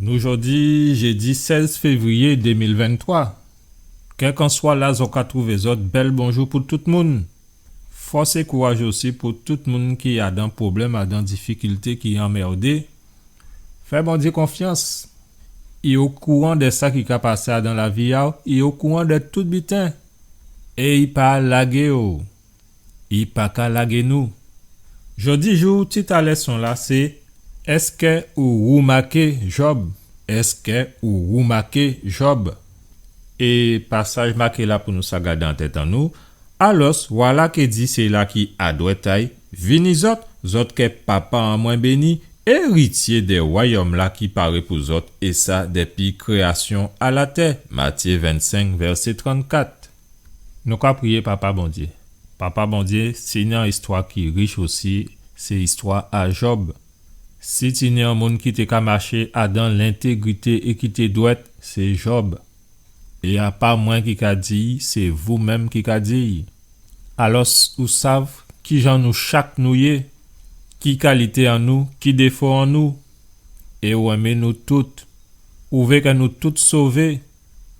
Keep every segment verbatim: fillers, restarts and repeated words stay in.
Nou jòdi, jédi sèz févriyé dé mil venntwa. Kèlkanswa la zòt ka twouvé zòt, bèl bonjou pou tout moun. Fòs é kouraj osi pou tout moun ki adan pwoblèm, adan difikilté, ki anmèdé. Fè Bondyé konfyans. I okouran dè sa ki ka pasé adan lavi a'w, i okouran dè tout biten. É i pa lagé'w. I pa ka lagé nou. Jòdijou, tit a lèson-la sé, èskè ou rèmaké Jòb? Èskè ou rèmaké Jòb? É pasaj maké-la pou nou sa gadé an tèt an nou, alò, vwala ké di sila ki a dwèt a'y, vini zòt, zòt kè Papa an mwen béni, érityé dè wayòm-la ki paré pou zòt, é sa dèpi kréyasyon a latè. Matyé vennsenk, vèsé trannkat. Nou ka priyé Papa Bondyé. Papa Bondyé, sé on istwa ki rich osi, sé istwa a Jòb. Si tini on moun ki té ka maché adan lentégrité é ki té dwèt, sé Jòb. É a pa mwen ki ka di, sé vou menm ki ka di. Alò, ou sav kijan nou chak nou yé, ki kalité an nou, ki défo an nou. É ou enmé nou tout. Ou vé kè nou tout sové.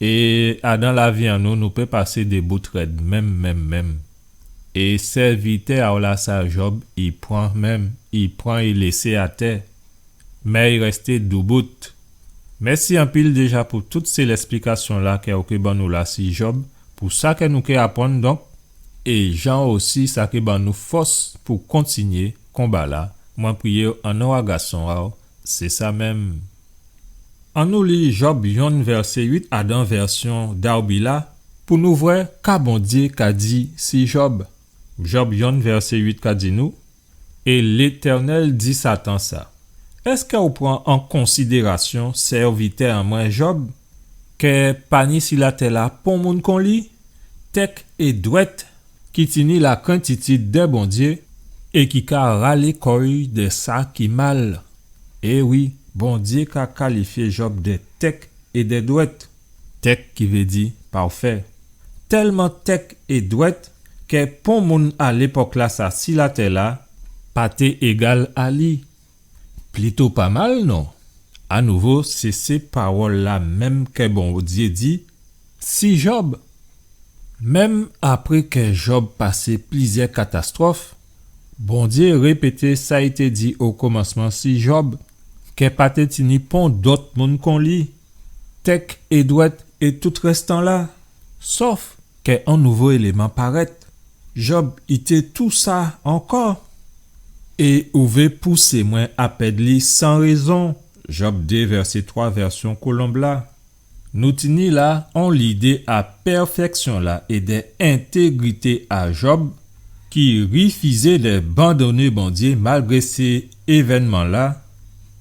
É adan lavi an nou, nou pé pasé dé bout rèd menm, menm, menm. É sèvitè a'w lasa, Jòb, i pran menm, i pran, i lésé atè. Mé i rèsté doubout. Mèsi anpil déja pou tout sé lèsplikasyon-la kè ou ké ban nou la si Jòb, pou sa kè nou ké aprann donk, é jan osi sa ké ban nou fòs pou kontinyé konba-la. Mwen priyé an non a Gason a'w, sé sa menm. Annou li Jòb yonn vèsé uit adan vèsyon Darby la pou nou vwè ka Bondyé ka di si Jòb. Jòb yonn vèsé uit ka di nou, É Létènèl di Satan sa, èskè ou pran an konsidérasyon sèvitè an mwen Jòb, kè pa ni si latè-la pon moun kon li, tèk é dwèt, ki tini lakrentitid dè Bondyé, é ki ka ralé kò'y dè sa ki mal? É wi, Bondyé ka kalifyé Jòb dè tèk é dè dwèt. Tèk ki vé di pafè. Tèlman tèk é dwèt kè pon moun a lépòk-lasa si latè-la pa té égal a li. Plito pa mal, non? Anouvo, sé, sé pawòl-la menm kè Bondyé di si Jòb. Menm apré kè Jòb pasé plizyè katastwòf, Bondyé répété sa i té di o komansman si Jòb, kè pa té tini pon dòt moun kon li, tèk é dwèt é tout rèstan-la, sòf kè on nouvo éléman parèt. Jòb i té tousa ankò. É ou vé pousé mwen a pèd li san rézon. Jòb dé, vèsé twa, vèsyon Kolonb la. Nou tini la on lidé a pèfèksyon-la é dè entégrité a Jòb, ki rifizé dè bandoné Bondyé malgré sé évènman-la,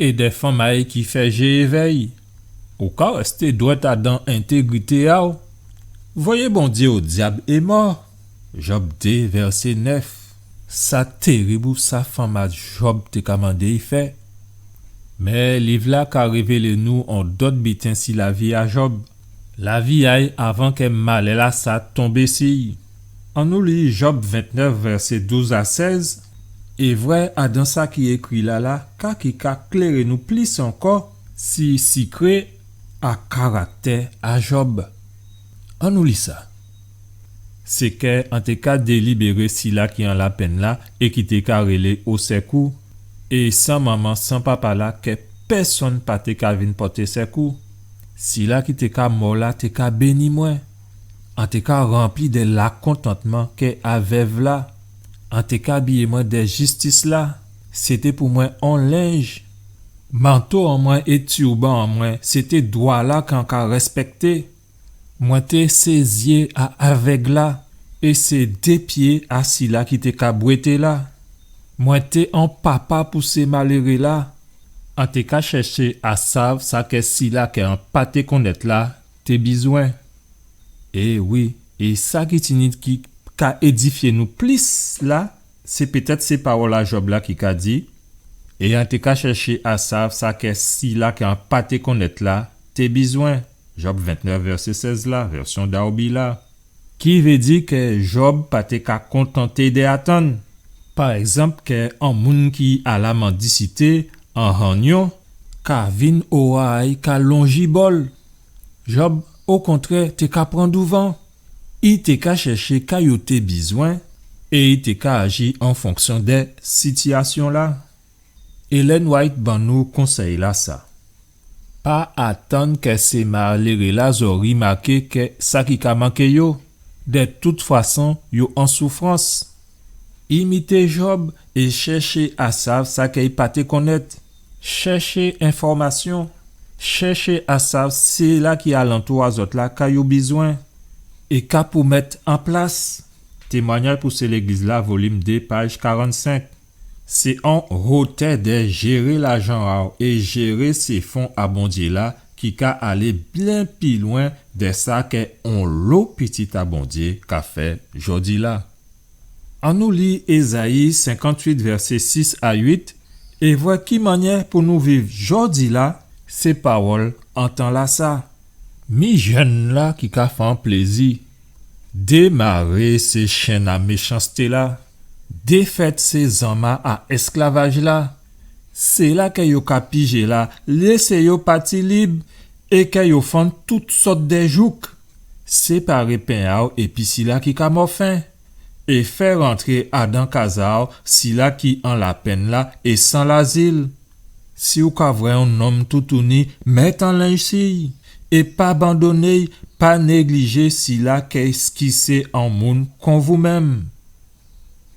é dè fanm a'y ki fè jé évè'y. Ou ka rèsté dwèt adan entégrité a'w. Voyé Bondyé o dyab é mò. Jòb dé, vèsé nèf. Sa tèrib ou sa fanm a Jòb té ka mandé'y fè. Mé liv-la ka révélé nou on dòt biten si lavi a Jòb. Lavi a'y avan kè malè-lasa tonbé si'y. Annou li Jòb ventnèf, vèsé douz a sèz, é vwè adan sa ki ékri la la, ka ki ka kléré nou plis ankò si sikré a karaktè a Jòb. Annou li sa. Sé kè an té ka délibéré sila ki an lapenn la é ki té ka rélé o sèkou, é san manman, san papa la, kè pèsonn pa té ka vin pòté sèkou. Sila ki té ka mò la té ka béni mwen. An té ka ranpli dè lakontantman kè a vèv la. An té ka abiyé mwen dè jistis la. Sété pou mwen on lenj. Manto an mwen é tiwban an mwen, sété dwa la k'an ka rèspèkté. Mwen té sé zyé a avèg la, é sé dé pyé a sila ki té ka bwété la. Mwen té on papa pou sé maléré la. An té ka chèché a sav sa kè sila kè an pa té konnèt la té bizwen. É wi, é sa ki tini ki ka édifyé nou plis la, sé pétèt sé pawòl a Jòb la ki ka di, é an té ka chèché a sav sa kè sila kè an pa té konnèt la té bizwen. Jòb ventnèf, vèsé sèz la, vèsyon Darby la. Ki vé di kè Jòb pa té ka kontanté dè atann. Pa ègzanp, kè on moun ki a la mandisité, an hanyon, ka vin owa a'y ka lonji bòl. Jòb, okontrè, té ka pran douvan. I té ka chèché ka yo té bizwen é i té ka aji an fonksyon dè sitiyasyon-la. Ellen White ban nou konsèy-lasa. Pa atann kè sé maléré-la zò rimaké kè sa ki ka manké yo. Dè tout fason, yo an soufrans. Imité Jòb é chèché a sav sa kè i pa té konnèt. Chèché enfòmasyon. Chèché a sav sila ki alantou a zòt la ka yo bizwen é ka pou mèt an plas. Témwanyaj pou sé légliz-la, volim dé, paj karannsenk. Sé on wotè dè jéré lajan a'w é jéré sé fon a Bondyé la ki ka alé byen pi lwen dè sa kè onlo pitit a Bondyé ka fè jòdi-la. Annou li Ézayi senkant-uit, vèsé sis a uit, é vwè ki mannyè pou nou viv jòdi-la sé pawòl an tan-lasa. Mi jèn-la ki ka fè an plézi. Démaré sé chenn a méchansté-la. Défèt sé zanma a èsklavaj-la. Sila kè yo ka pijé la, lésé yo pati lib é kè yo fann tout sòt dè jouk. Séparé pen a'w épi sila ki ka mò fen. É fè rantré adan kaz a'w sila ki an lapenn la é san lazil. Si ou ka vwè on nonm toutouni, mèt an lenj si'y, é pa bandoné'y, pa néglijé sila kè eskisé an moun kon vou menm.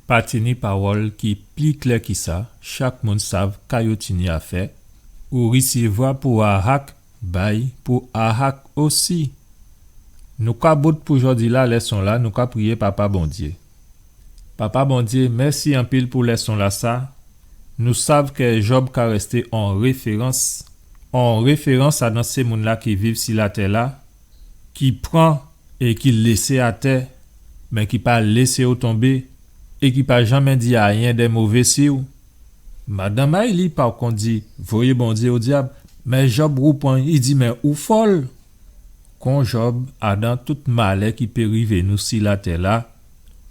Pa tini pawòl ki pli klè ki sa, chak moun sav ka yo tini a fè, ou risivwa pou ahak, bay pou ahak osi. Nou ka bout pou jòdi-la, lèson-la, nou ka priyé Papa Bondyé. Papa Bondyé, mèsi anpil pou lèson-lasa. Nou sav kè Jòb ka rèsté on référans, on référans adan sé moun-la ki viv si latè-la, ki pran é ki lésé atè, mé ki pa lésé'w tonbé, é ki pa janmé di ayen dè mové si'w. Madanm a'y li pa kont di voyé Bondyé o dyab, mé Jòb woupran'y, i di mé ou fòl. Kon Jòb, adan tout malè ki pé rivé nou si latè-la,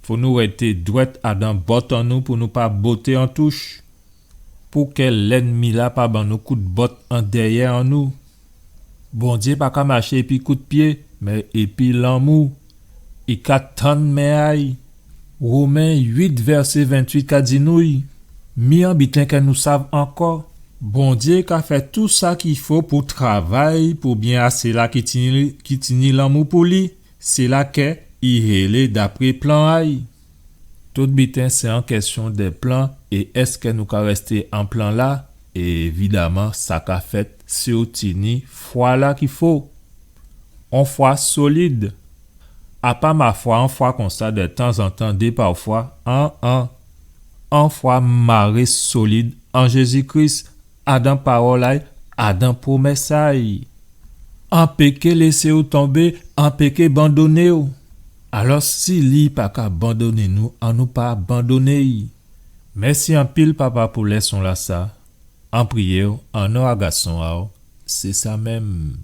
fò nou rété dwèt adan bòt an nou pou nou pa boté an touch. Pou kè lènmi-la pa ban nou kout bòt an dèyè an nou. Bondyé pa ka maché épi kout pyé, mé épi lanmou. I ka tann men a'y. Women uit vèsé ventuit ka di nou, mi on biten kè nou sav ankò. Bondyé ka fè tou sa ki fo pou travay pou byen a sila ki tini, ki tini lanmou pou li, sila kè i hélé dapré plan a'y. Tout biten sé on kèsyon dè plan, é èskè nou ka rèsté an plan-la? Évidaman, sa ka fèt si ou tini fwa-la ki fo. On fwa solid. A pa mafwa on fwa konsa dè tanzantan, dè pafwa, an, an. On fwa maré solid an Jézi Kris, adan pawòl a'y, adan pwomès a'y. An pé ké lésé'w tonbé, an pé ké bandoné'w. Alò, si li pa ka bandoné nou, annou pa bandoné'y. Mèsi anpil, Papa, pou lèson-lasa. An priyé'w, an non a Gason a'w, sé sa menm.